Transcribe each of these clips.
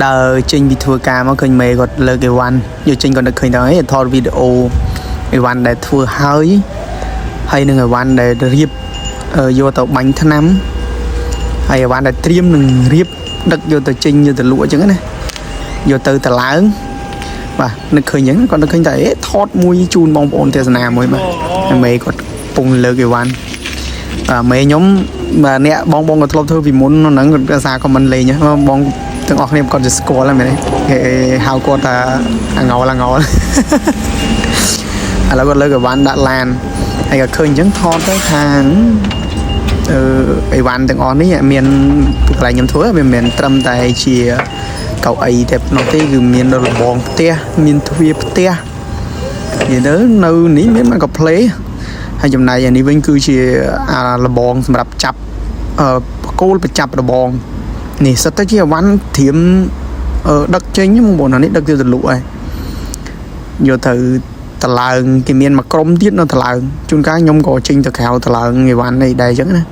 ដើរចេញពីធ្វើការមកឃើញមេគាត់លើកអីវ៉ាន់យកចេញគាត់នឹកឃើញថាអេថតវីដេអូអីវ៉ាន់ដែលធ្វើហើយហើយនឹងអីវ៉ាន់ដែលរៀបយកទៅបាញ់ថ្នាំហើយអីវ៉ាន់ដែលត្រៀមនឹងរៀបដឹកយកទៅចេញយកទៅលក់អញ្ចឹងណាយកទៅតឡើងបាទនឹកឃើញអញ្ចឹងគាត់នឹកឃើញថាអេថតមួយជូនបងប្អូនទេសនាមួយបាទហើយមេគាត់ពងលើកអីវ៉ាន់ បាទមេខ្ញុំបាទអ្នកបងបងក៏ធ្លាប់ធ្វើពីមុនហ្នឹងគាត់ភាសា comment លេងហ្នឹងបងទាំងអស់គ្នាគាត់จะស្គាល់ហ្នឹងមែនទេគេហៅគាត់ថាអាងោលអាងោល ឥឡូវគាត់លើកអីវ៉ាន់ដាក់ឡានហើយក៏ឃើញអញ្ចឹងថតទៅថាអឺអីវ៉ាន់ទាំងអស់នេះមានកន្លែងខ្ញុំធ្វើវាមិនមែនត្រឹមតែជាកៅអីតែប៉ុណ្ណោះទេគឺមានដល់របងផ្ទះមានទ្វារផ្ទះនិយាយទៅនៅនេះមានមកកាផ្លេ ហើយចំណែកអានេះវិញគឺជាអាលបងសម្រាប់ចាប់អឺបកគោលបញ្ចាប់របងនេះសិតតែជាអវ៉ាន់ត្រៀមអឺដឹកចេញហ្នឹងបងប្អូនអានេះដឹកទៅទលក់ហើយយកទៅតឡើងគេមានមួយក្រុមទៀតនៅតឡើងជួនកាលខ្ញុំក៏ចេញទៅក្រៅតឡើងអីវ៉ាន់នេះដែរអញ្ចឹងណា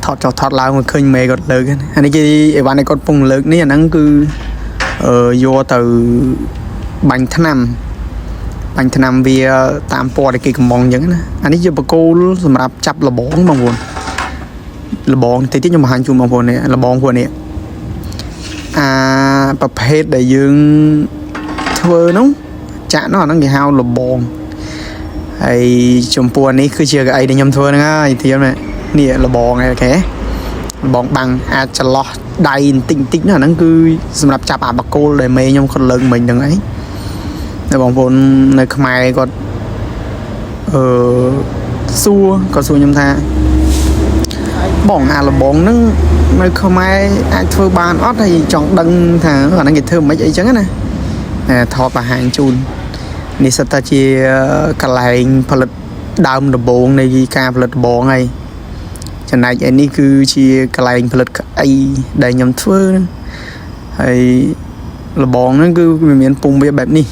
ថតចុះថតឡើងមកឃើញមេគាត់លើកអានេះគេអីវ៉ាន់នេះគាត់ពងលើកនេះអាហ្នឹងគឺអឺយកទៅបាញ់ថ្នាំ បាញ់ថ្នាំវាតាមពណ៌ដែលគេកំងអញ្ចឹងណាអានេះជាបកគោលសម្រាប់ចាប់លបងបងប្អូនលបងតិចតិចខ្ញុំបង្ហាញជូនបងប្អូននេះលបងពួកនេះអាប្រភេទដែលយើងធ្វើនោះចាក់នោះអាហ្នឹងគេហៅលបងហើយចំពោះអានេះគឺជាកៅអីដែលខ្ញុំធ្វើហ្នឹងហើយធៀបនេះលបងឯងអូខេលបងបាំងអាចចន្លោះដៃបន្តិចបន្តិចនោះអាហ្នឹងគឺសម្រាប់ចាប់អាបកគោលដែលមេខ្ញុំគាត់លើកមិញហ្នឹងឯងតែបងប្អូននៅខ្មែរគាត់ អឺសួរគាត់សួរខ្ញុំថាបងអាលបងហ្នឹងនៅខ្មែរអាចធ្វើបានអត់ហើយចង់ដឹងថាអាហ្នឹងគេធ្វើមិនអីចឹងណាតែថតបង្ហាញជូននេះសិតតែជាកន្លែងផលិតដើមដំបងនៃការផលិតដំបងហើយចំណែកឯនេះគឺជាកន្លែងផលិតក្អីដែលខ្ញុំធ្វើហ្នឹងហើយលបងហ្នឹងគឺវាមានពុំវាបែបនេះ